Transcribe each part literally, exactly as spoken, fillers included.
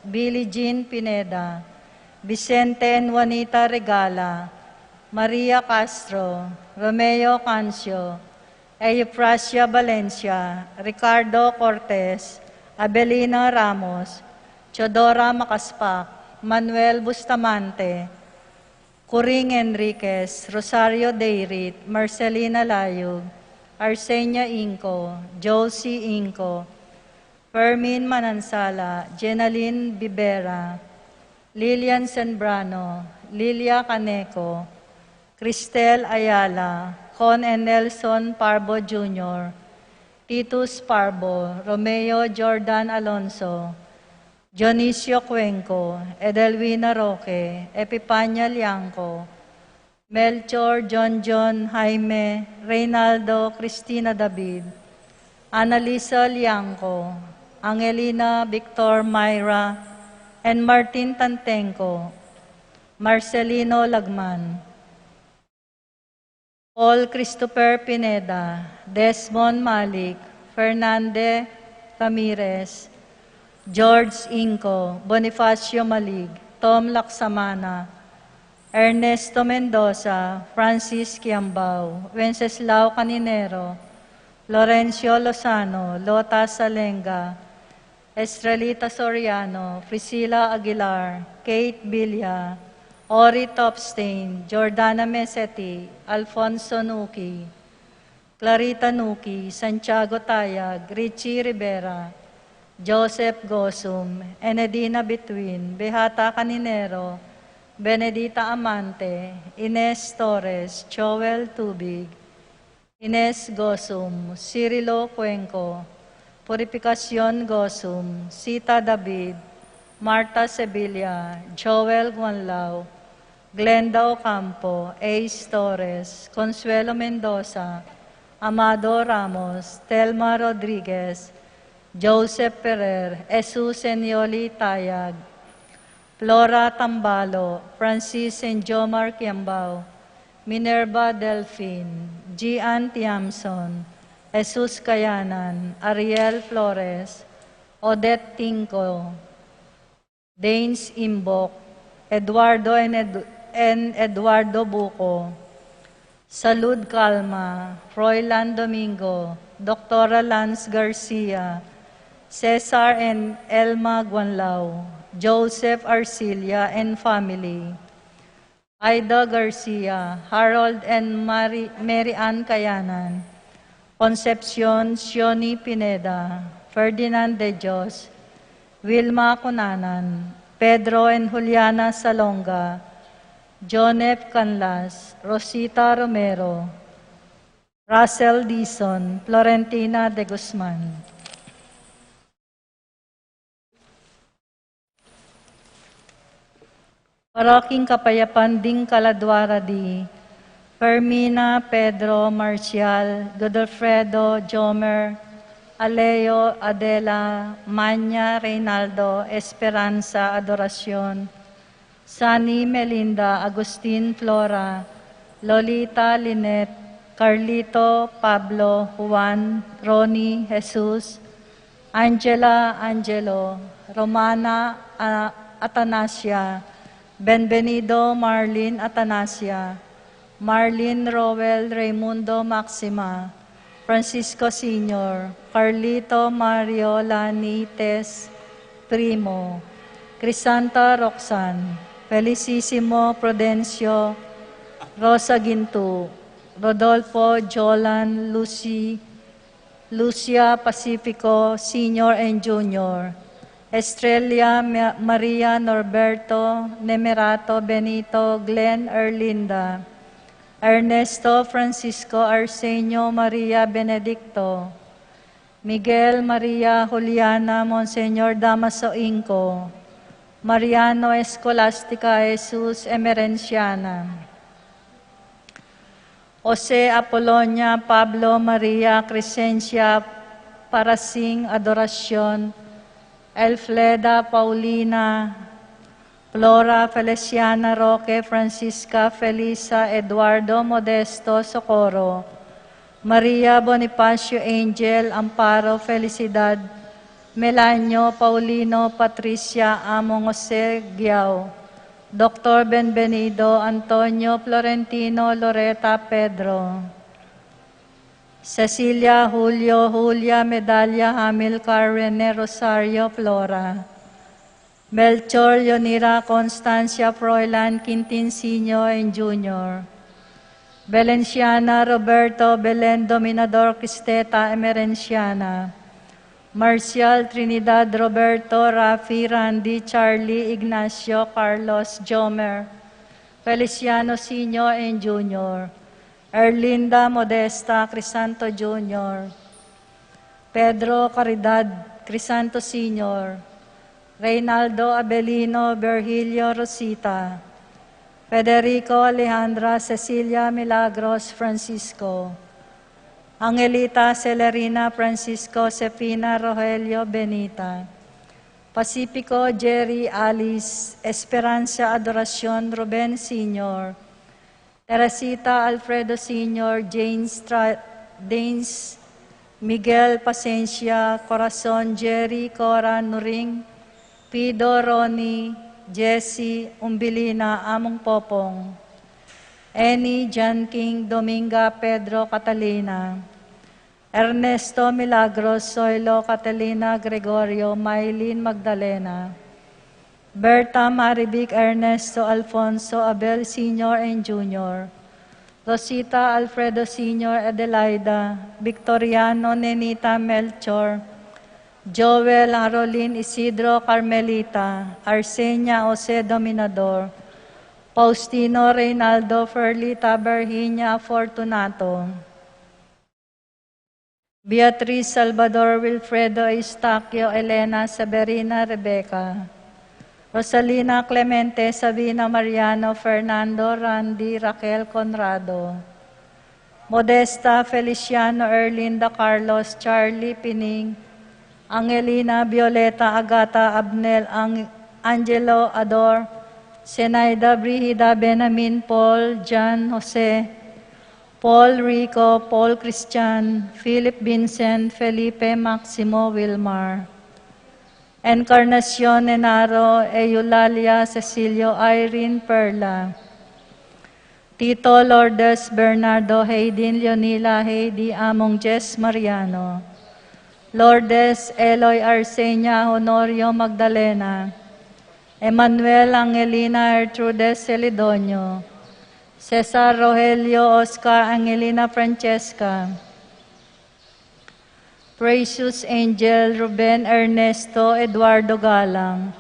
Billie Jean Pineda, Vicente and Juanita Regala, Maria Castro, Romeo Cancio, Eufrasia Valencia, Ricardo Cortez, Abelina Ramos, Teodora Macaspac, Manuel Bustamante, Coring Enriquez, Rosario Deirit, Marcelina Layug, Arsenia Inco, Josie Inco, Fermin Manansala, Jenaline Bibera, Lilian Sembrano, Lilia Caneco, Cristel Ayala, Con and Nelson Parbo Junior, Titus Parbo, Romeo Jordan Alonso, Dionisio Cuenco, Edelwina Roque, Epipania Liangco, Melchor John John Jaime, Reynaldo Cristina David, Annalisa Liangco, Angelina Victor Myra, and Martin Tantenco, Marcelino Lagman, Paul Christopher Pineda, Desmond Malik, Fernande Ramirez, George Inco, Bonifacio Malig, Tom Laksamana, Ernesto Mendoza, Francis Kiambao, Wenceslao Caninero, Lorencio Lozano, Lota Salenga, Estrelita Soriano, Priscilla Aguilar, Kate Villa, Ori Topstein, Jordana Meseti, Alfonso Nuki, Clarita Nuki, Santiago Tayag, Richie Rivera, Joseph Gosum, Enedina Bituin, Beata Caninero, Benedita Amante, Ines Torres, Joel Tubig, Ines Gosum, Cirilo Cuenco, Purificacion Gosum, Sita David, Marta Sevilla, Joel Guanlao, Glenda Ocampo, Ace Torres, Consuelo Mendoza, Amado Ramos, Telma Rodriguez, Joseph Ferrer, Jesus Senioli Tayag, Flora Tambalo, Francis and Jomar Kiambao, Minerva Delfin, Gian Tiamson, Jesus Kayanan, Ariel Flores, Odette Tinco, Daines Imbok, Eduardo and Ed-, and Eduardo Buco, Salud Calma, Froilan Domingo, Doctora Lance Garcia, Cesar and Elma Guanlao, Joseph Arcilia and family, Aida Garcia, Harold and Mary, Mary Ann Kayanan, Concepcion Sioni Pineda, Ferdinand De Dios, Wilma Cunanan, Pedro and Juliana Salonga, John F. Canlas, Rosita Romero, Russell Dizon, Florentina de Guzman. Para king kapayapan ding kaladua radi, Fermina, Pedro, Marcial, Godofredo, Jomer, Aleo, Adela, Manya, Reynaldo, Esperanza, Adoracion, Sunny, Melinda, Agustin, Flora, Lolita, Lynette, Carlito, Pablo, Juan, Ronnie, Jesus, Angela, Angelo, Romana, A-, Atanasia, Benvenido, Marlene, Atanasia, Marlene, Roel, Raymundo, Maxima, Francisco Senior, Carlito, Mario, Lani, Tess, Primo, Crisanta, Roxanne, Felicissimo, Prudencio, Rosa Gintu, Rodolfo, Jolan, Lucy, Lucia, Pacifico Senior and Junior, Estrella, Ma-, Maria, Norberto, Nemerato, Benito, Glenn, Erlinda, Ernesto, Francisco, Arsenio, Maria, Benedicto, Miguel, Maria, Juliana, Monseñor Damaso Inco, Mariano, Escolastica, Jesus, Emerenciana, Jose, Apolonia, Pablo, Maria, Crescencia, Parasing, Adoracion, Elfleda, Paulina, Flora, Feliciana, Roque, Francisca, Felisa, Eduardo, Modesto, Socorro, Maria, Bonifacio, Angel, Amparo, Felicidad, Melanio, Paulino, Patricia, Among Jose, Giao, Doktor Benvenido, Antonio, Florentino, Loreta, Pedro, Cecilia, Julio, Julia, Medalia, Hamilcar, Rene, Rosario, Flora, Melchor, Leonira, Constancia, Froilan, Quintin Senior and Junior, Valenciana, Roberto, Belen, Dominador, Cristeta, Emerenciana, Marcial, Trinidad, Roberto, Rafi, Randy, Charlie, Ignacio, Carlos, Jomer, Feliciano Senior and Junior, Erlinda, Modesta, Crisanto Junior, Pedro, Caridad, Crisanto Senior, Reynaldo, Abelino, Virgilio, Rosita, Federico, Alejandra, Cecilia, Milagros, Francisco, Angelita, Celerina, Francisco, Sefina, Rogelio, Benita, Pacifico, Jerry, Alice, Esperanza, Adoracion, Ruben Senior, Teresita, Alfredo Senior, James, Tra-, Danes, Miguel, Pasencia, Corazon, Jerry, Cora, Nuring, Pido, Ronnie, Jesse, Umbilina, Among Popong, Annie, John King, Dominga, Pedro, Catalina, Ernesto, Milagros, Soilo, Catalina, Gregorio, Mylene, Magdalena, Berta, Marivic, Ernesto, Alfonso, Abel Senior and Junior, Rosita, Alfredo Senior, Adelaida, Victoriano, Nenita, Melchor, Joel, Arolin, Isidro, Carmelita, Arsenia, Jose, Dominador, Faustino, Reynaldo, Ferlita, Virginia, Fortunato, Beatriz, Salvador, Wilfredo, Eustaquio, Elena, Severina, Rebecca, Rosalina, Clemente, Sabina, Mariano, Fernando, Randy, Raquel, Conrado, Modesta, Feliciano, Erlinda, Carlos, Charlie, Pining, Angelina, Violeta, Agata, Abnel, Ang-, Angelo, Ador, Zenaida, Brigida, Benamin, Paul, John, Jose, Paul, Rico, Paul, Christian, Philip, Vincent, Felipe, Maximo, Wilmar, Encarnacion, Enaro, Eulalia, Cecilio, Irene, Perla, Tito, Lourdes, Bernardo, Hayden, Leonila, Heidi, Among Jess, Mariano, Lourdes, Eloy, Arsenia, Honorio, Magdalena, Emmanuel, Angelina, Gertrude, Celidoño, Cesar, Rogelio, Oscar, Angelina, Francesca, Precious, Angel, Ruben, Ernesto, Eduardo, Galang,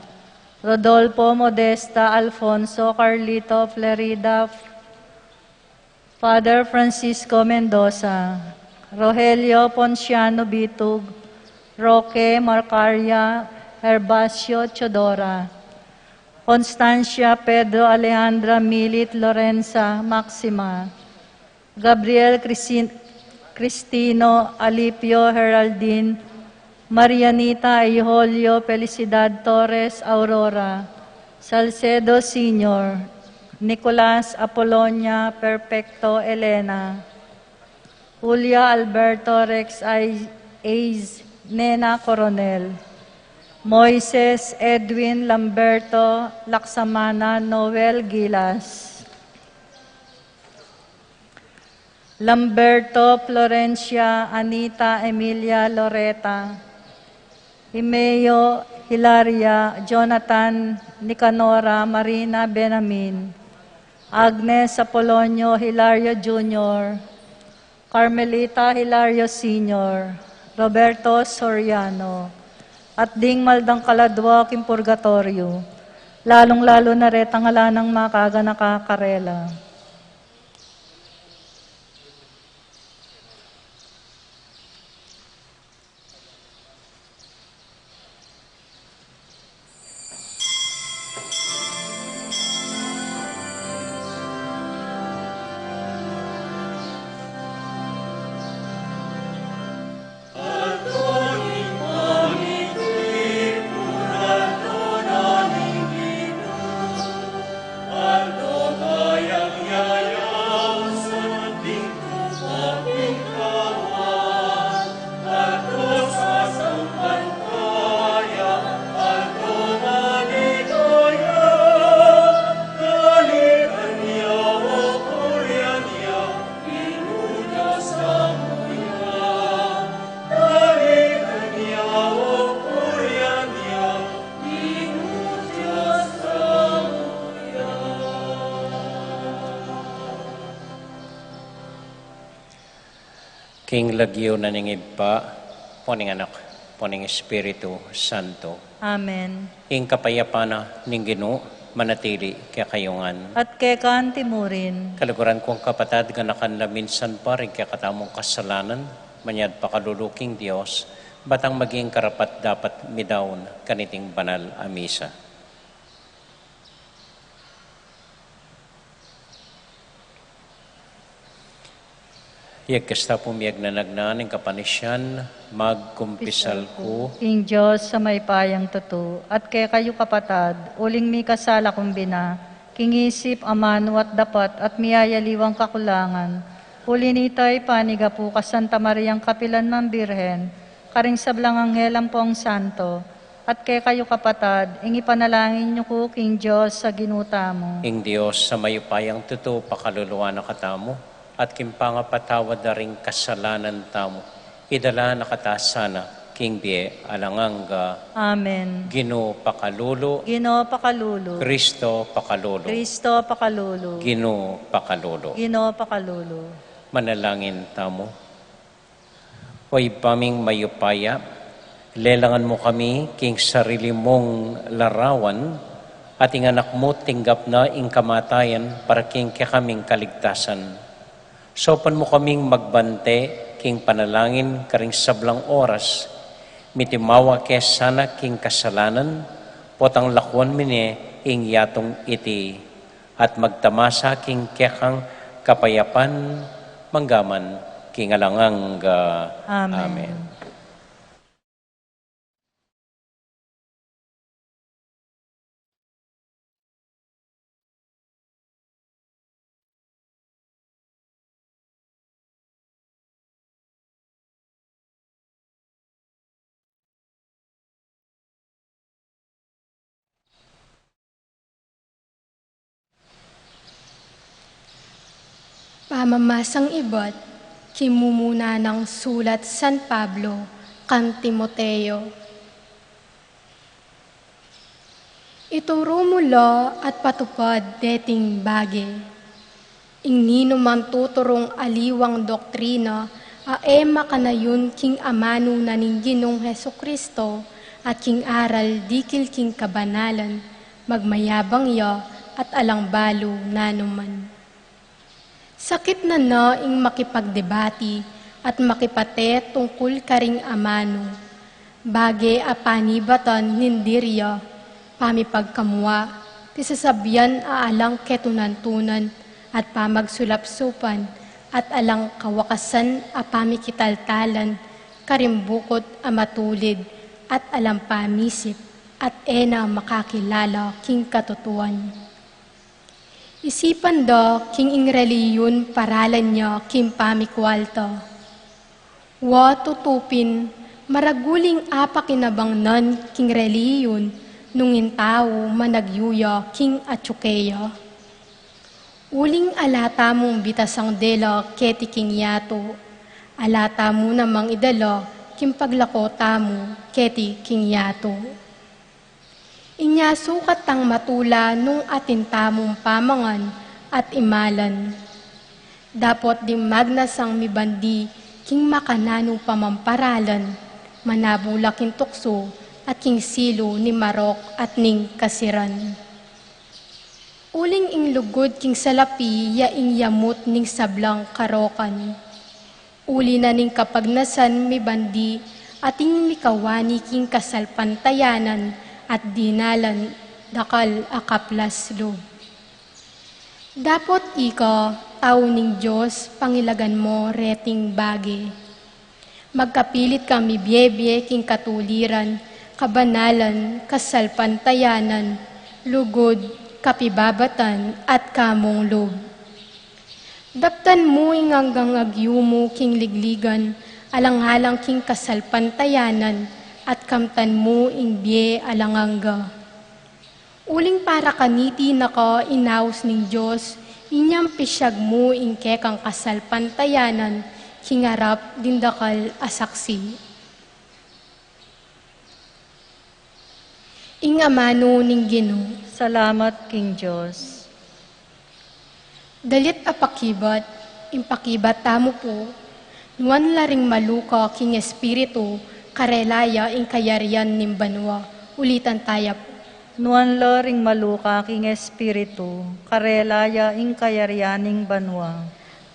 Rodolfo, Modesta, Alfonso, Carlito, Flerida, Father Francisco Mendoza, Rogelio, Ponciano, Bitug, Roque, Marcaria, Herbacio, Teodora, Constancia, Pedro, Alejandra, Milit, Lorenza, Maxima, Gabriel, Crisin-, Cristino, Alipio, Heraldine, Marianita, Eujolio, Felicidad, Torres, Aurora, Salcedo Senior, Nicolas, Apolonia, Perfecto, Elena, Julia, Alberto, Rex, Ai-, Ais, Nena, Coronel, Moises, Edwin, Lamberto, Laksamana, Noel, Gilas, Lamberto, Florencia, Anita, Emilia, Loreta, Himeo, Hilaria, Jonathan, Nicanora, Marina, Benamin, Agnes, Apolonio, Hilario Junior, Carmelita, Hilario Senior, Roberto, Soriano, at ding maldang kaladwa king purgatoryo, lalung-lalu na retang ala nang makaganaka karela. Ing lagyu na ning Ibpa, ampo ning Anak, ampo ning Espiritu Santo. Amen. Ing kapayapan na ning Ginu manatili kekayu ngan. At keka mu rin. Kaluguran kung kapatad, ganakan la minsan pa ring kekatamung kasalanan, manyad pakalulu king Dios, batang maging karapat-dapat midaun kaniting banal a misa. Yagkas ta pu miyagnanagnan ing kapanisian, magkumpisal ku king Dios a mayupayang tutu, at kekayu kapatad, uling mikasala kung bina, king isip, amanu at dapat, at miyayaliwang kakulangan. Uli nita, ipanyawad ku pu kang Santa Mariang kapilan man Birhen, karing sablang anghel ampong santo, at kekayu kapatad, ing ipanalangin yu ku king Dios a Ginu tamu. Ing Dios a mayupayang tutu pakaluluan na katamu, at king pangapatawad da ring kasalanan tamu, idala na kata sana king bie alang angga. Amen. Ginu pakalulu. Ginu pakalulu. Kristo pakalulu. Kristo pakalulu. Ginu pakalulu. Ginu pakalulu. Manalangin tamu. O Ibpa ming mayupaya, lelangan mu kami king sarili mung larawan, at ing Anak mu tinggap na ing kamatayan para king kekaming kaligtasan. Saupan mu kaming magbante king panalangin karing sablang oras, mitimawa ke sana king kasalanan, potang lakuan mi ne ing yatung iti, at magtamasa king kekang kapayapan, manggaman king alang angga. Amen. Amen. Pamamasang ibat king mumuna nang sulat San Pablo kang Timoteo. Ituru mu la at patupad deting bage. Ing ninumang tuturung aliwang doktrina a e makanayun king amanu na ning Ginung Jesucristo at king aral dikil king kabanalan, magmayabang ya at alang balu nanuman. Sakit na na ing makipagdebati at makipate tungkul karing amanu. Bage a panibatan ning dirya, pamipagkamua, pisasabian a alang ketunan-tunan at pamagsulapsupan, at alang kawakasan a pamikitaltalan karing bukut a matulid at alang pamisip, at e na makakilala king katutuan. Isipan da king ing reliyun paralan ya king pamikualta. Wa tutu pin, maragul ing apakinabang nan king reliyun nung ing tau managyu ya king atsu keya. Uling ala tamung bitasang dela keti king yatu, ala tamu namang idala king paglako tamu keti king yatu. Inya sukat tang matula nung atin tamung pamangan at imalan. Dapot ding magnasang mibandi king makananu pamang paralan, manabula king tuksu at king silu ning marok at ning kasiran. Uling ing lugud king salapi ya ing yamut ning sablang karokan. Uli na ning kapagnasan mibandi, atin mikawani king kasalpantayanan at dinalan dakal a kaplas lub. Dapot ika, tau ning Dios, pangilagan mu reting bage. Magkapilit kang mibie-bie king katuliran, kabanalan, kasalpantayanan, lugud, kapibabatan, at kamung lub. Daptan mu ing anggang agyu mu king ligligan, alang-alang king kasalpantayanan, at kamtan mu ing bie alang angga. Uling para kaniti na ka inaus ning Dios, inyang pisyag mu ing kekang kasalpantayanan king arap ding dakal a saksi. Ing amanu ning Ginu. Salamat king Dios. Dalit a pakibat, ing pakibat tamu pu, Nuan la ring maluka king espiritu, karela ya ing kayarian ning banua. Ulitan taya pu. Nuan la ring maluka king espiritu, karela ya ing kayarian ning banua.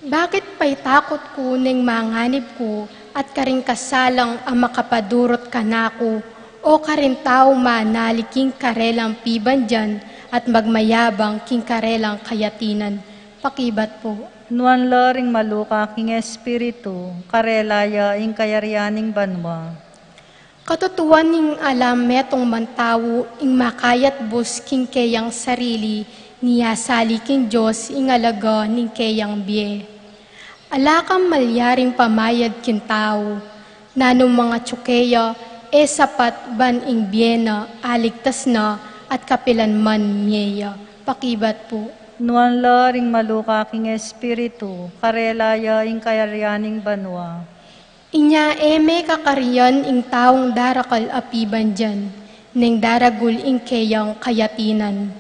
Bakit paitakut ku neng manganib ku, at karing kasalang a makapadurut kanaku, o karing taung manali king karelang pibandian, at magmayabang king karelang kayatinan? Pakibat pu. Nuan la ring maluka king espiritu, karela ya ing kayarian ning banua. Katutuan ing ala metung mang tau ing makayatbus king keyang sarili, ni asali king Dios ing alaga ning keyang bie. Ala kang malyaring pamayad king tau, nanu mang atyu keya, e sapat ban ing bie na aligtas na at kapilan man mie ya. Pakibat pu. Nuan la ring maluka king espiritu, karela ya ing kayarian ning banua. Inya e me kakarian ing taung darakal a pibandian, neng daragul ing keyang kayatinan.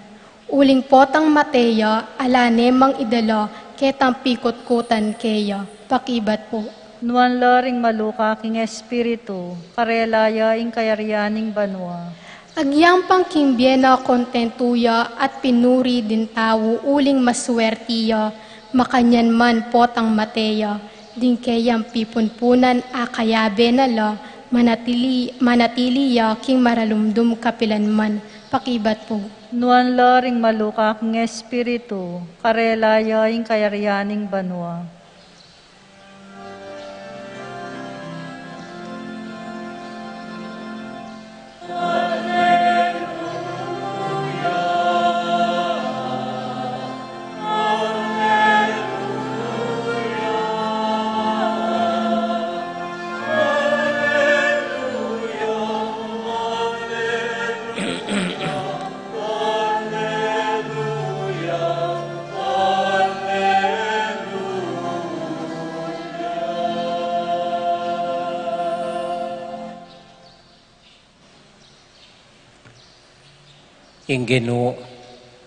Uling potang mate ya, ala ne mang idala ketang pikutkutan keya. Pakibat pu. Nuan la ring maluka king espiritu, karela ya ing kayarian ning banua. Agyang pang king bie na kontentu ya at pinuri ding tau uling maswerti ya, makanyan man potang mate ya, ding keyang pipunpunan a kayabe na la, manatili, manatili ya king maralumdum kapilan man. Pakibat pu. Nuan la ring maluka king espiritu, karela ya ing kayarian ning banua. Ing Ginu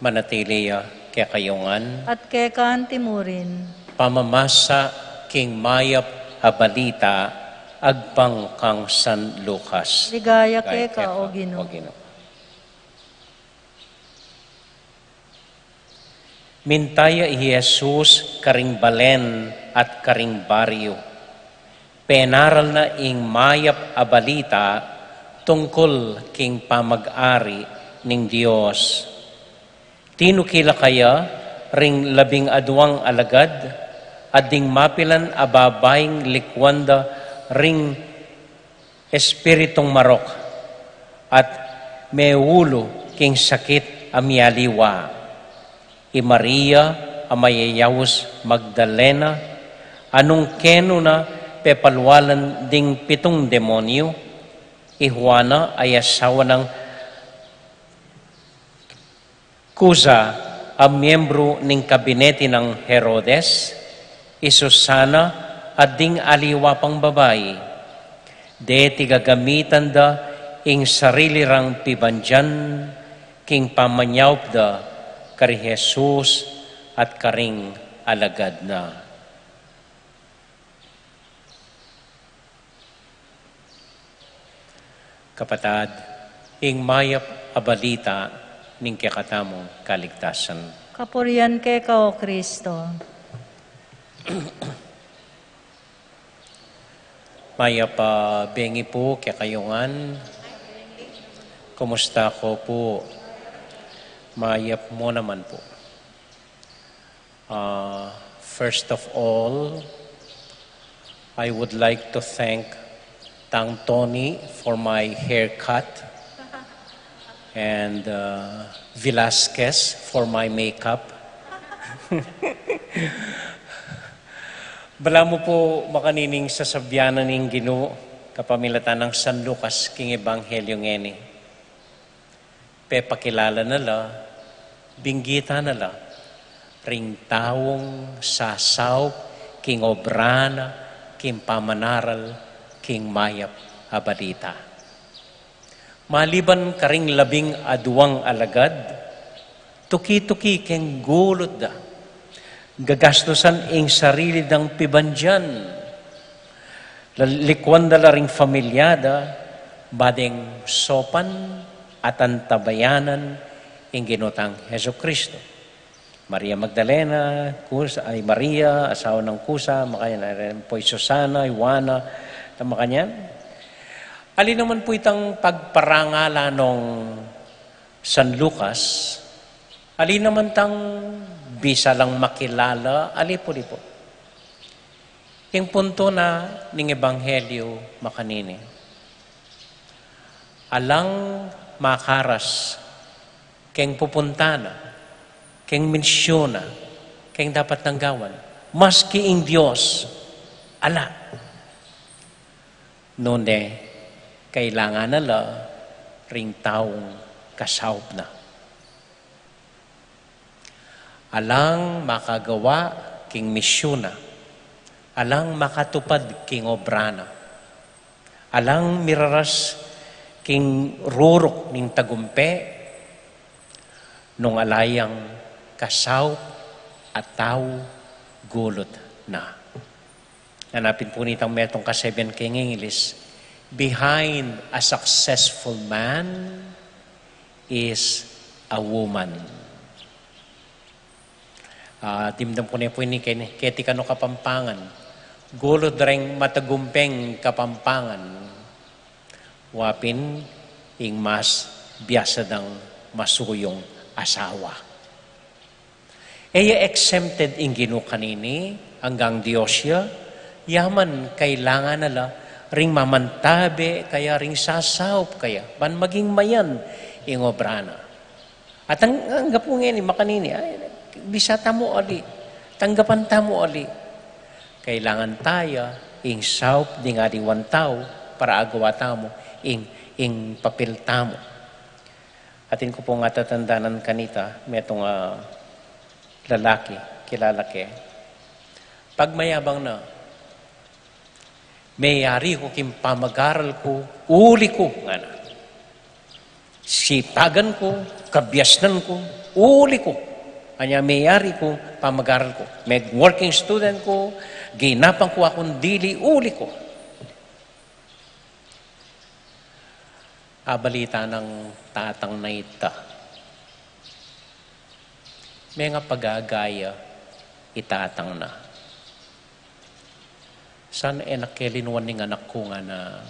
manatili ya kekayu ngan. At keka anti murin. Pamamasa king mayap a balita agpang kang San Lucas. Ligaya keka, o Ginu. Minta ya i Jesus karing balen at karing baryu. Penaral na ing mayap a balita tungkul king pamag-ari ning Dios. Tinukila kaya ring labing aduang alagad, at ding mapilan a babaing likuan da ring espiritung marok, at meulu king sakit a mialiwa. I Maria a mayayaus Magdalena, a nung kenu na pepalwalan ding pitung demonyu, i Juana a asawa nang Kuza a miyembru ning kabinete nang Herodes, i Susana at ding aliwa pang babai. Deti gagamitan da ing sarili rang pibandian king pamanyaup da kari Jesus at karing alagad na. Kapatad, ing mayap a balita ning kekatamung kaligtasan. Kapurian keka, O Kristo. Mayap a bengi pu kekayu ngan. Kumusta ko pu? Mayap mu naman pu. Uh, first of all, I would like to thank Tang Tony for my haircut and, uh, Velasquez for my makeup. Balamu pu makanini ing sasabian na ning Ginu kapamilatan nang San Lucas king Ebanghelyo ngeni. Pepakilala na la, binggitan na la ring taung sasaup king obra na king pamanaral king mayap a balita. Maliban karing labing aduang alagad, tuki-tuki keng gulut da, gagastusan ing sarili dang pibandian Likuan da la ring familia da, ba deng saupan at antabayanan ing Ginu tang Jesucristo. Maria Magdalena, Kusa, ay, Maria, asawa nang Kusa, makanyan, rin pu i Susana, Juana, at makanyan. Ali naman pu itang pagparangalan nong San Lucas, ali naman tang bisa lang makilala, ali pu, ali pu. Ing punto na ning Ebanghelyo makanini, alang makaras keng pupunta na, keng misyun na, keng dapat nang gawan, maski ing Dios, ala. Nune, kailangan na la ring taung kasaup na. Alang makagawa king misyun na, alang makatupad king obra na, alang miraras king ruruk ning tagumpe, nung ala yang kasaup a tau gulut na. Nanu pin pu nitang metung ka seven keng English, behind a successful man is a woman. Ah, dimdam ku ne pu ini keni, keti kanu Kapampangan. Gulut da ring matagumpeng Kapampangan, wa pin ing mas biasa dang masuyung asawa. E ya exempted ing Ginu kanini, anggang Dios ya, ya man kailangan na la ring mamantabe kaya, ring sasaup kaya, ban maging mayan ing obra na. At ang, ang gapu ngeni makanini, ay, bisa tamu ali, tanggapan tamu ali. Kailangan taya ing saup ding aliwang tau para agawa tamu ing, ing papil tamu. Atin ku pung atatandanan kanita, metung a lalaki, kilala ke. Pagmayabang na, meyari ku king pamagaral ku, uli ku, ngana. Sipagan ku, kabiasnan ku, uli ku. Anya meyari ku pamagaral ku. Meg-working student ku, ginapan ku akung dili, uli ku. Abalita nang tatang na ita. Menga pagagaya i tatang na. San e na ke linuan ning anak ku, ngana.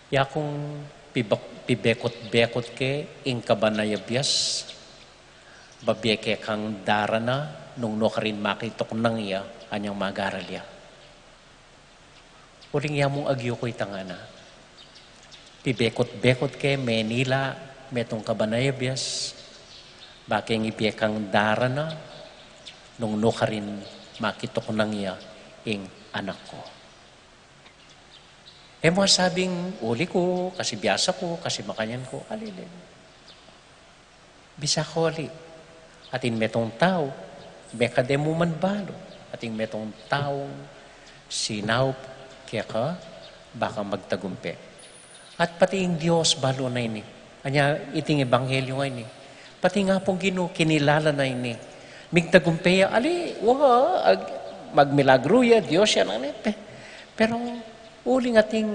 Ya kung pibak-, pibekut-bekut ke ing kabanaya bias, babie ke kang darana nung nu karin makituknang ya anyang magaral ya. Uling ya mung agyu ku itang ngana. Pibekut-bekut ke Menila, metung kabanaya bias, bakeng ibie kang darana, nung nu karin makituknang ya ing anak ku. E mu asabing uli ku, kasi biasa ku, kasi makanyan ku, alilin. Bisa ku ali, atin metung tau, mekade mu man balu, atin metung taung sinaup keka baka magtagumpe. At pati ing Dios balu na ini. Anya iting ebanghelyo ngeni. Pati nga pung Ginu kinilala na ini. Migtagumpe ya, ali, wa, ag-, magmilagru ya, Dios ya nang ini. Pe-, pero uling ating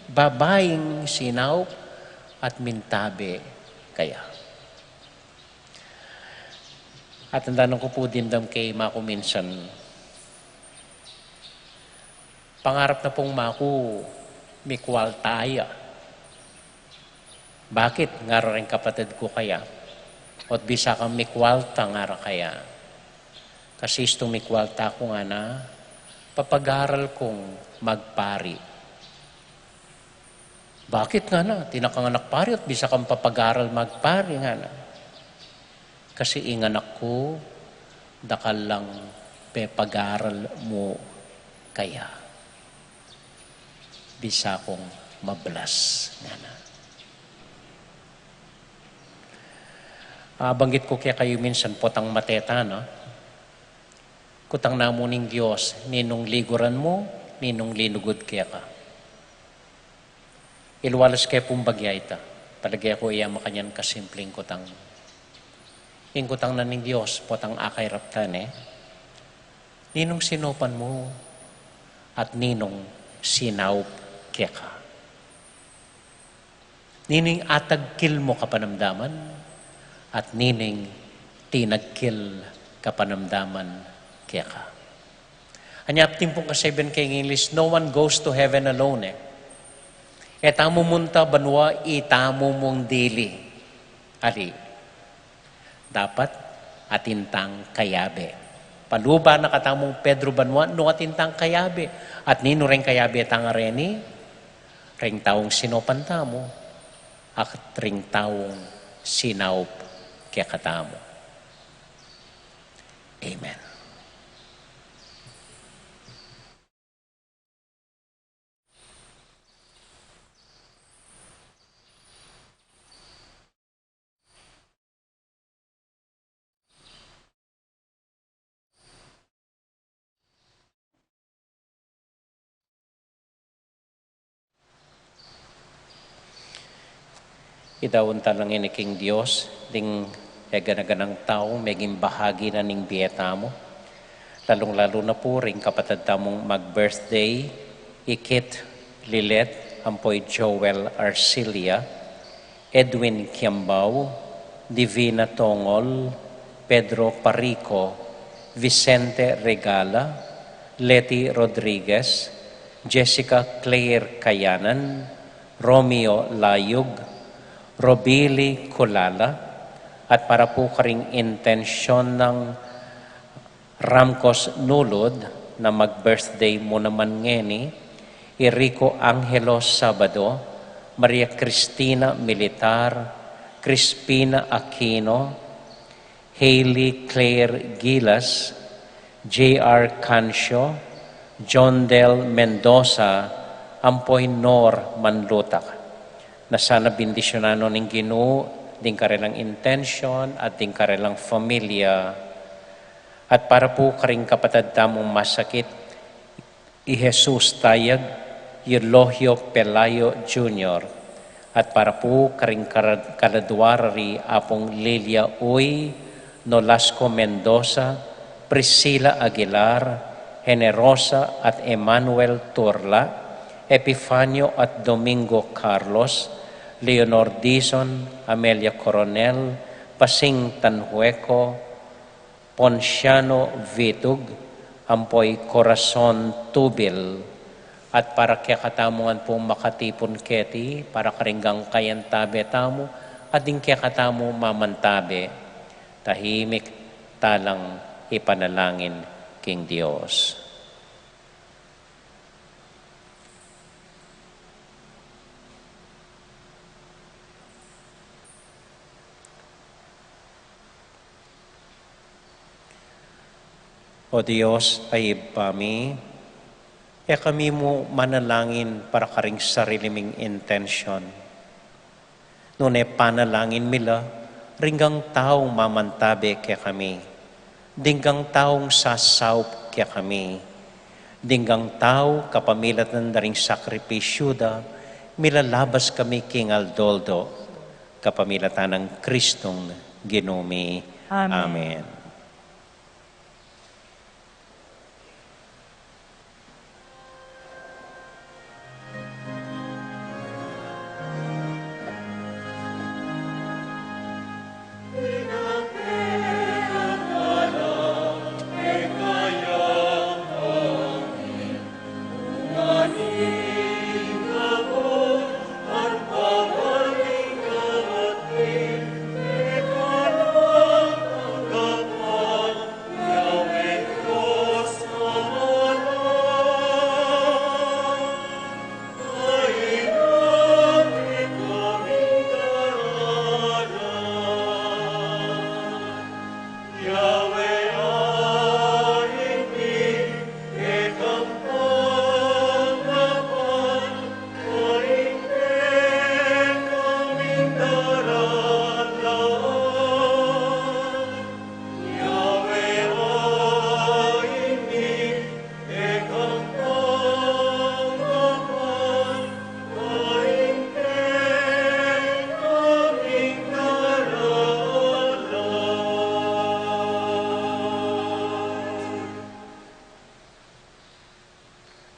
babaing sinaup at mintabe kaya. Atandanan ku pu dimdam ke ima ku minsan, pangarap na pung ima ku mikwalta ya. Bakit? Ngara ring kapatid ku kaya. Ot bisa kang mikwalta, ngara kaya. Kasi istung mikwalta ku, ngana, papagaral kung magpari. Bakit, ngana, atin kang anak pari at bisa kang papagaral magpari, ngana. Kasi ing anak ku, dakal lang pepagaral mu kaya. Bisa kung mablas, ngana. Ah, banggit ku kekayu minsan potang mate tana, kutang na mu ning Dios, ninung liguran mu, ninung linugud keka. Ilualas ke pung bagya ita. Palage ku iya makanyan kasimpleng kutang. Ing kutang na ning Dios, potang akairap ta ne, ninung sinaupan mu at ninung sinaup keka. Nining atagkil mu kapanamdaman, at nining tinagkil kapanamdaman keka. Anya timpung kasabian keng English, "No one goes to heaven alone," e. E tamu munta banua itamu mung dili. Ali, dapat atin tang kayabe. Paluba na katamung Pedro banua, nu atin tang kayabe. At ninu reng kayabe tang areni, reng taung sinaupan tamu, at reng taung sinaup kekatamu. Amen. Idaun ta la ngeni king Dios ding e gana-ganang tau meging bahagi na ning bie tamu, lalung-lalu na pu ring kapatad tamung mag-birthday, i Kit Lilet ampo i Joel Arcilia, Edwin Kiambao, Divina Tongol, Pedro Parico, Vicente Regala, Leti Rodriguez, Jessica Claire Kayanan, Romeo Layug, Robili Kulala, at para pu karing intensyon nang Ramcos Nulud na mag-birthday mu naman ngeni, i Rico Angelo Sabado, Maria Cristina Militar, Crispina Aquino, Hailey Claire Gilas, J R Cancio, John Del Mendoza, ampo i Nor Manlutak. Na sana bendisyunan no ning Ginu ding karelang intensyon at ding karelang familia, at para pu karing kapatad tamung masakit, i Jesus Tayag, Eulogio Pelayo Junior, at para pu karing kara-, kaladua ra ri Apung Lilia Uy, Nolasco Mendoza, Priscila Aguilar, Generosa at Emmanuel Turla, Epifanio at Domingo Carlos, Leonor Dizon, Amelia Coronel, Pasing Tanhueco, Ponciano Vitug, ampo i Corazon Tubil, at para kekatamu ngan pung makatipun keti, para karing gangkayan tabe tamu, at ding kekatamu mamantabe, tahimik talang ipanalangin king Dios. O Dios a Ibpa mi, e kami mu manalangin para karing sarili ming intensyon. Nune panalangin mi la ring gangtaung mamantabe kekami, ding gangtaung sasaup kekami, ding gangtaung kapamilatan da ring sakripisyu da, milalabas kami king aldo-aldo, kapamilatan nang Kristong Ginu mi. Amen. Amen.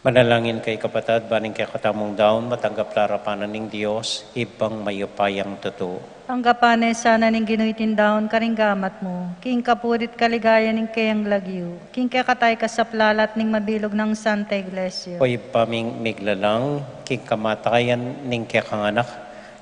Manalangin kayu kapatad, ban ing kekatamung daun matanggap la arapan na ning Dios, Ibpang mayupayang tutu. Tanggapan na sana ning Ginu iting daun karing gamat mu, king kapurian at kaligayan ning keyang lagyu, king kekatang kasaplalan at ning mabilug nang Santa Iglesia. O Ibpa ming miglalang, king kamatayan ning kekang Anak,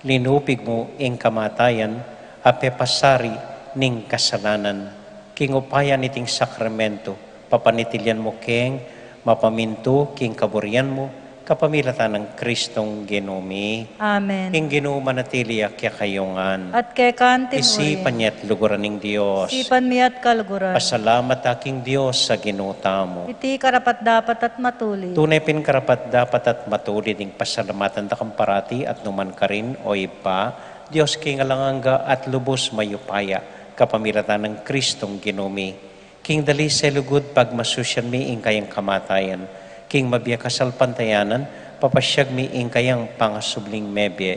linupig mu ing kamatayan a pepasari ning kasalanan. King upaya niting sakramento, papanatilian mu keng mapamintu king kaburian mu, kapamilatan nang Kristong Ginu mi. Amen. Ing Ginu manatili ya kekayu ngan. At keka mu rin. Isipan ye at luguran ning Dios. Isipan mi at kaluguran. Pasalamat ta king Dios a Ginu tamu. Iti karapat-dapat at matulid. Tune pin karapat-dapat at matulid ing pasalamatan da kang parati at nukarin man, O Ibpa, Dios king alang angga at lubus mayupaya, kapamilatan nang Kristong Ginu mi. King dalise'ng lugud pagmasusian mi ing kayang kamatayan, king mabie kasalpantayanan, papasyag mi ing kayang pangasubling mebie,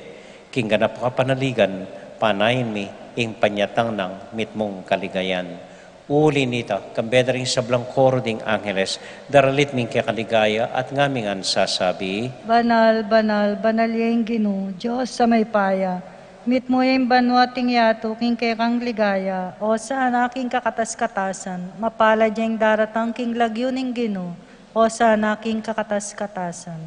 king ganap a kapanaligan, panayan mi ing panyatang nang mitmung kaligayan. Uli nita, kambe da ring sablang koro ding angeles, daralit mi ing kekaligaya at ngaming sasabi: Banal, banal, banal ya ing Ginu, Dios a mayupaya. Mitmu ya ing banua at ing yatu king kekang ligaya. Osana king kakatas-katasan. Mapalad ya ing daratang king lagyu ning Ginu. Osana king kakatas-katasan.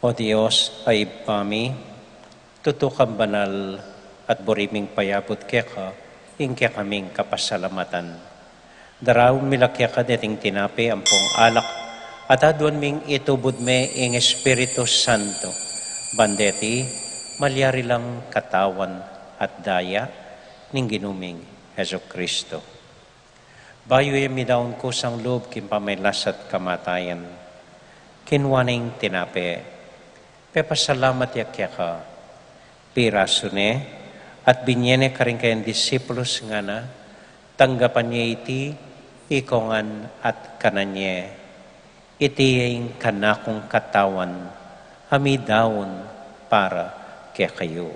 O Dios a Ibpa mi, tutu kang banal at buri ming payabut keka ing kekaming kapasalamatan. Daraun mi la keka deting tinape ampong alak, at aduan ming itubud me ing Espiritu Santo, ban deti malyari lang katawan at daya ning Ginu ming Jesucristo. Bayu ya midaun kusang lub king pamaglasat kamatayan, kinua ne ing tinape, pepasalamat ya keka, pirasu ne, at binye ne karing kayang disipulus, ngana: Tanggapan ye iti ikong ngan at kanan ye. Iti ya ing kanakung katawan a midaun para kekayu.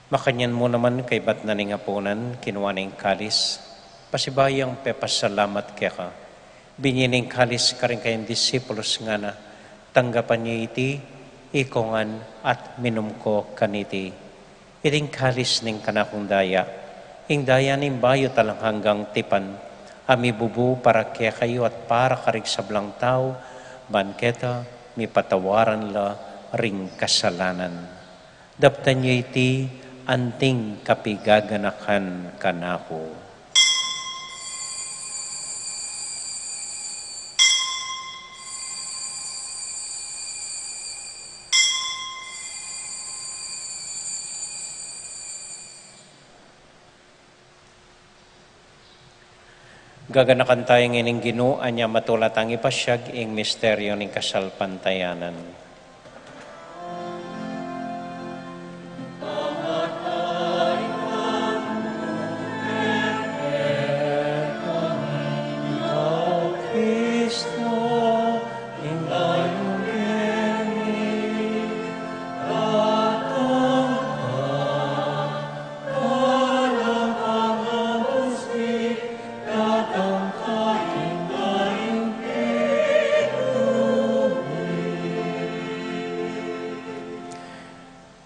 Makanyan mu naman kaybat na ning apunan, kinua ne ing kalis, pasibayu yang pepasalamat keka, binye ne ing kalis karing kayang disipulus, ngana: Tanggapan ye iti ikong ngan at minum ko kaniti. Iti ing kalis ning kanakung daya, ing daya ning bayu at alang anggang tipan, a mibubu para kekayu at para karing sablang tau, ban keta mipatawaran la ring kasalanan. Daptan ye iti anting kapigaganakan kanaku. Gaganakan taya ing Ginu, anya matula tang ipasyag ing misteryu ning kasalpantayanan.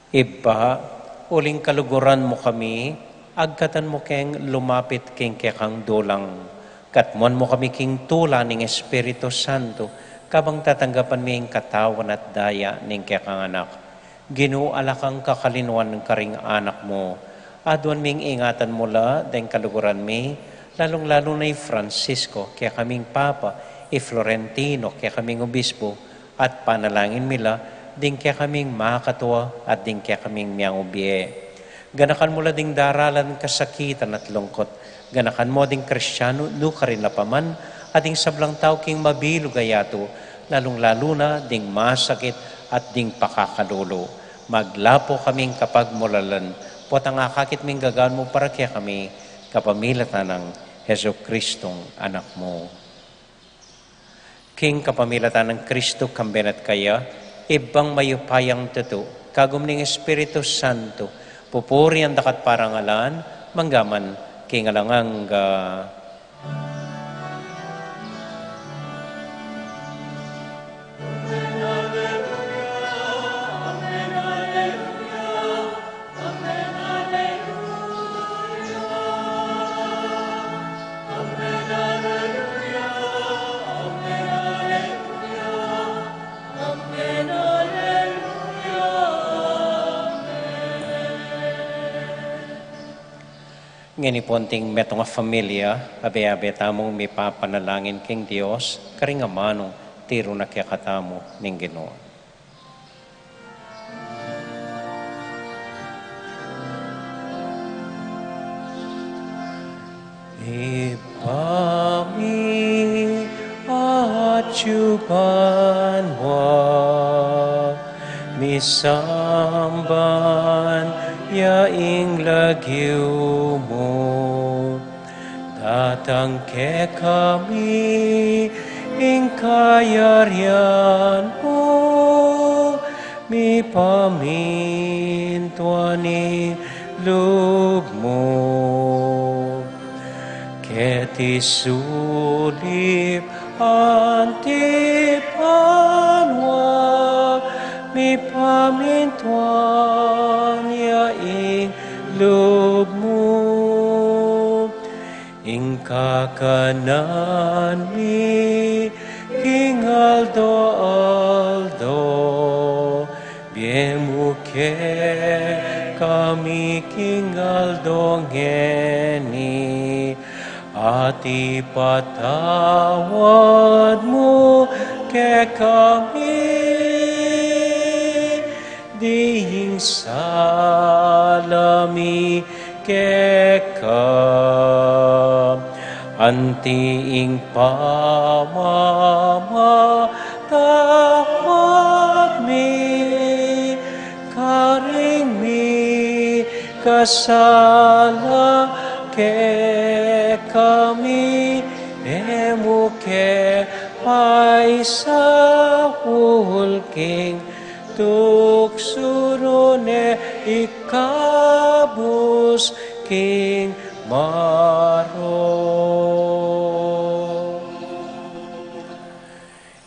Ibpa, uling kaluguran mu kami, agkatan mu keng lumapit king kekang dulang. Katmuan mu kami king tula ning Espiritu Santo, kabang tatanggapan mi ing katawan at daya ning kekang Anak. Ginu, ala kang kakalinuan karing anak mu. Aduan ming ingatan mu la deng kaluguran mi, lalung-lalu na i Francisco, kekaming Papa, i Florentino, kekaming Obispo, at panalangin mi la ding kekaming makatua at ding kekaming miangubie. Ganakan mu la ding daralan kasakitan at lungkut. Ganakan mu ding Kristianu nukarin la pa man, at ding sablang tau king mabilug a yatu, lalung-lalu na ding masakit at ding pakakalulu. Maglapo kaming kapagmulalan, potang akakit ming gagawan mu para kekami, kapamilatan nang Jesucristong Anak mu. King kapamilatan nang Kristo, kambe na at kaya, Ibpang mayupayang tutu, kagum ning Espiritu Santo, pupurian da ka at parangalan, manggaman king alang angga. Ngeni pu, anting metung a familia, abe-abe tamung mipapanalangin king Dios, karing amanung tiru na kekatamu ning Ginu. Ibpa mi, atyu banua, misamban ya ing lagyu mu, datang kekami ing kayarian mu, mipamintuan ing lub mu keti sulip anti banua, mipamintuan ya ing lub mu. Ing kakanan mi king aldo-aldo, ibie mu kekami king aldo ngeni, at ipatawad mu kekami ding sala mi keka, anti ing pamamatawad mi karing mikasala kekami, e mu ke paisaul king tuksu, nune ikabus king marok.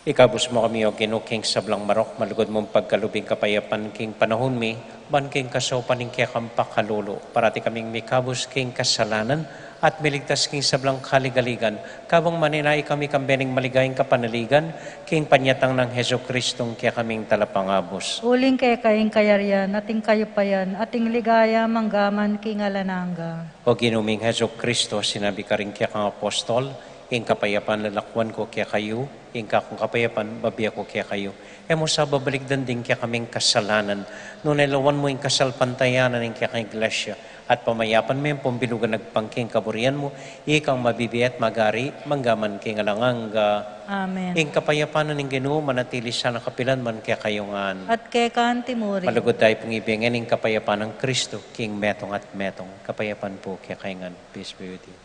Ikabus mu kami, O Ginu, king sablang marok, malugud mung pagkalub ing kapayapan king panaun mi, ban king kasaupan ning kekang pakalulu, parati kaming mikabus king kasalanan, at miligtas king sablang kaligaligan, kabang manenaya kami kambe ning maligayang kapanaligan, king panyatang nang Jesucristong kekaming Talapangabus. Uling keka ing kayarian, at ing kayupayan, at ing ligaya, manggaman king alang angga. O Ginu ming Jesucristo, sinabi karing kekang apostol, ing kapayapan lalakuan ku kekayu, ing kakung kapayapan bibie ku kekayu. E mu sa babalikdan ding kekaming kasalanan, nune lawan mu ing kasalpantayanan ning kekang Iglesia, at pamayapan me ampong bilugan agpang king kaburian mu, ikang mabibie at magari, manggaman king alang angga. Amen. Ing kapayapan ning Ginu, manatili sana kapilan man kekayu ngan. At keka anti murin. Malugud tamu pung ibie ngan ing kapayapan nang Kristo, king metung at metung. Kapayapan pu kekayu ngan. Peace be with you.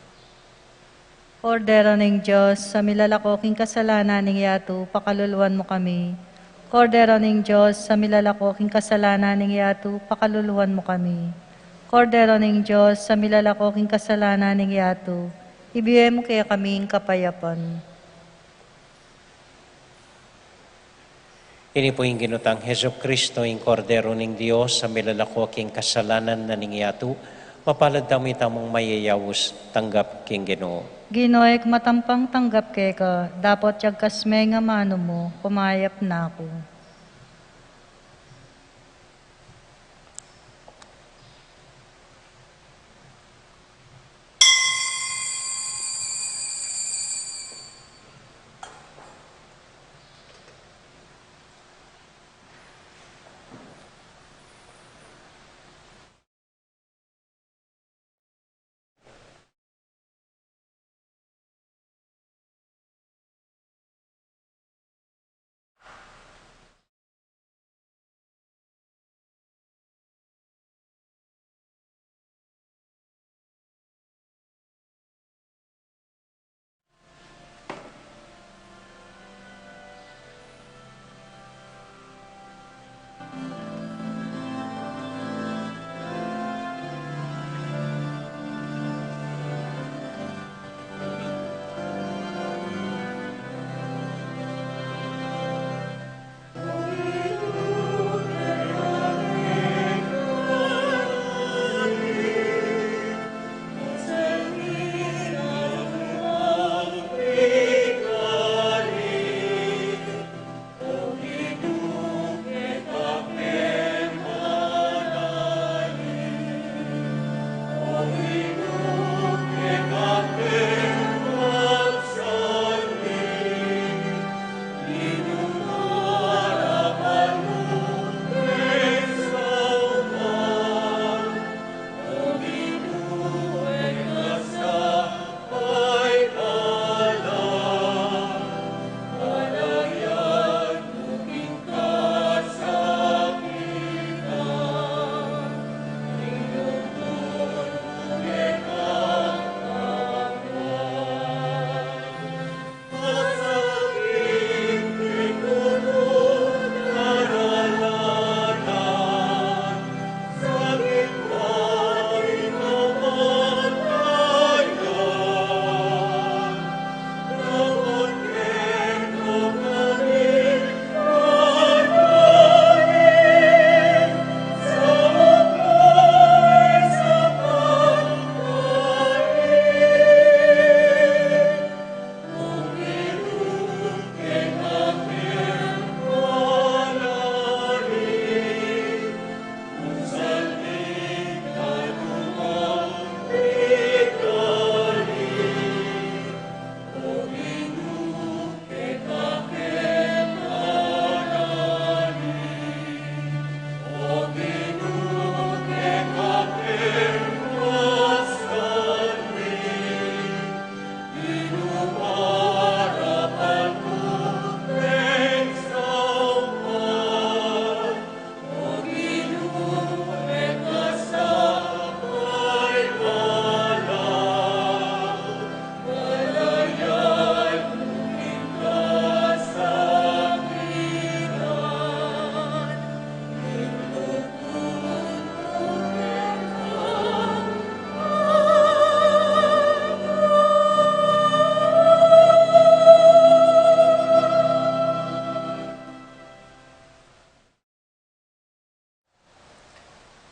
Kordero ning Dios, a milalako king kasalanan ning yatu, pakaluluan mu kami. Kordero ning Dios, a milalako king kasalanan ning yatu, pakaluluan mu kami. Kordero ning Dios, a milalako king kasalanan ning yatu, ibie mu kekami ing kapayapan. Ini pu ing Ginu tang Jesucristo, ing Kordero ning Dios, a milalako king kasalanan na ning yatu. Mapalad tamu itamung mayayaus tanggap king Ginu. Ginu, e ku matampang tanggap keka, dapot yagkas me ing amanu mu, kumayap na ku.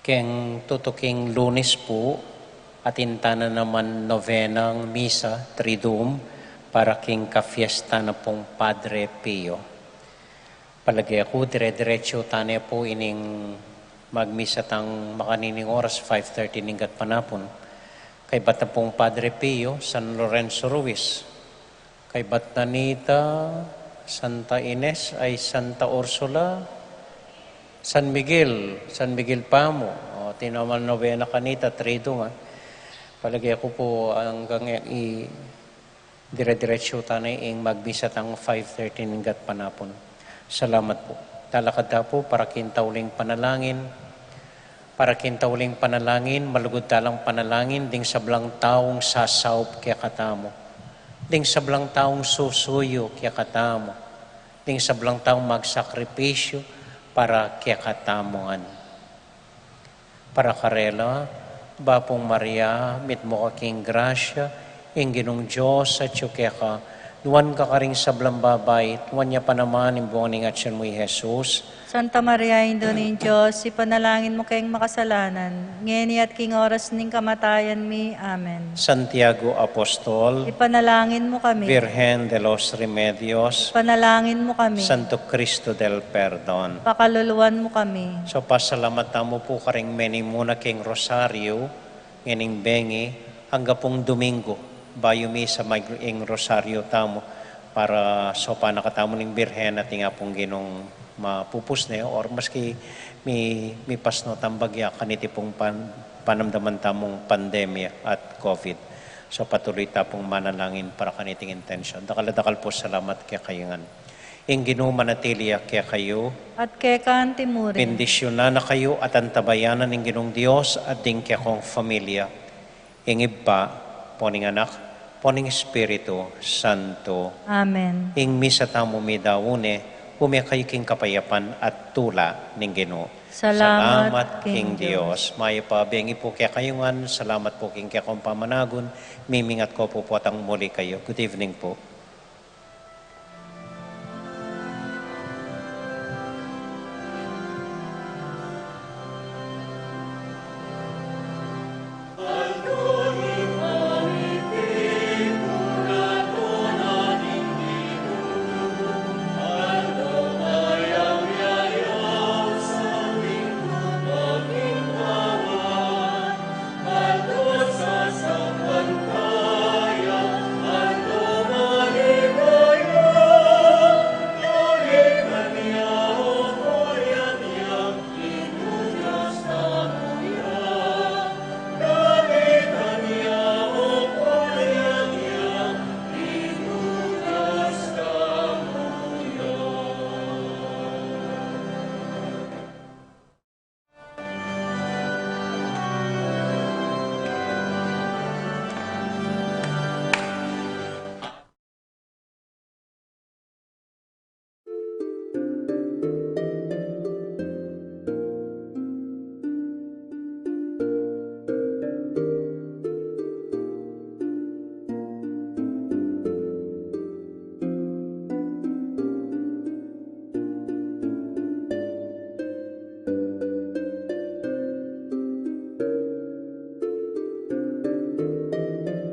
Keng tutuking Lunes pu, atin tana naman novenang misa, Triduum, para king kafiesta na pung Padre Pio. Palage ku, dire-diretsu tana pu ining magmisa tang makanining oras, five thirty ning gatpanapun. Kaybat na pung Padre Pio, San Lorenzo Ruiz. Kaybat na nita, Santa Ines, ay Santa Ursula, San Miguel, San Miguel Pamu. O, tinamal novena kanita, Triduum, a. Palage ku pu anggang i, dire-diretsu tana ing magmisa tang five thirty ning gatpanapun. Salamat pu. Talakad ta pu para king tauling panalangin. Para king tauling panalangin, malugud talang panalangin ding sablang taung sasaup kekatamu, ding sablang taung susuyu kekatamu, ding sablang taung magsakripisyu para kekatamu ngan. Para karela, Bapung Maria, mitmu ka king grasya, ing Ginung Dios atyu keka, nuan ka karing sablang babai, nuan ya pa naman ing bunga ning atyan mu, i Jesus. Santa Maria, Indu ning Dios, ipanalangin mu keng makasalanan, ngeni at king oras ning kamatayan mi. Amen. Santiago Apostol, ipanalangin mu kami. Virgen de los Remedios, ipanalangin mu kami. Santo Cristo del Perdon, pakaluluan mu kami. So, pasalamat tamu pu karing menimuna keng Rosario, ngening bengi, angga pung Domingo, bayu misa, mag-, ing Rosario tamu, para saupan na katamu ning Birhen at ing Apung Ginung mapupus ne, or maski mi, mipasno tambag ya kaniti pung pan-, panamdaman tamung pandemya at COVID. So, patuloy ta pung manalangin para kaniting intensyon. Dakal a dakal pu salamat kekayu ngan. Ing Ginu manatili ya kekayu. At keka anti mu rin. Bendisyunan na kayu at antabayanan ning Ginung Dios at ding kekong familia. Ing Ibpa, ampo ning Anak, ampo ning Espiritu Santo. Amen. Ing misa tamu meyari ne, ume kayu king kapayapan at tula ning Ginu. Salamat king Dios. Mayap a bengi pu kekayu ngan, salamat pu king kekong pamanagun, mimingat ku pu potang muli kayu. Good evening pu.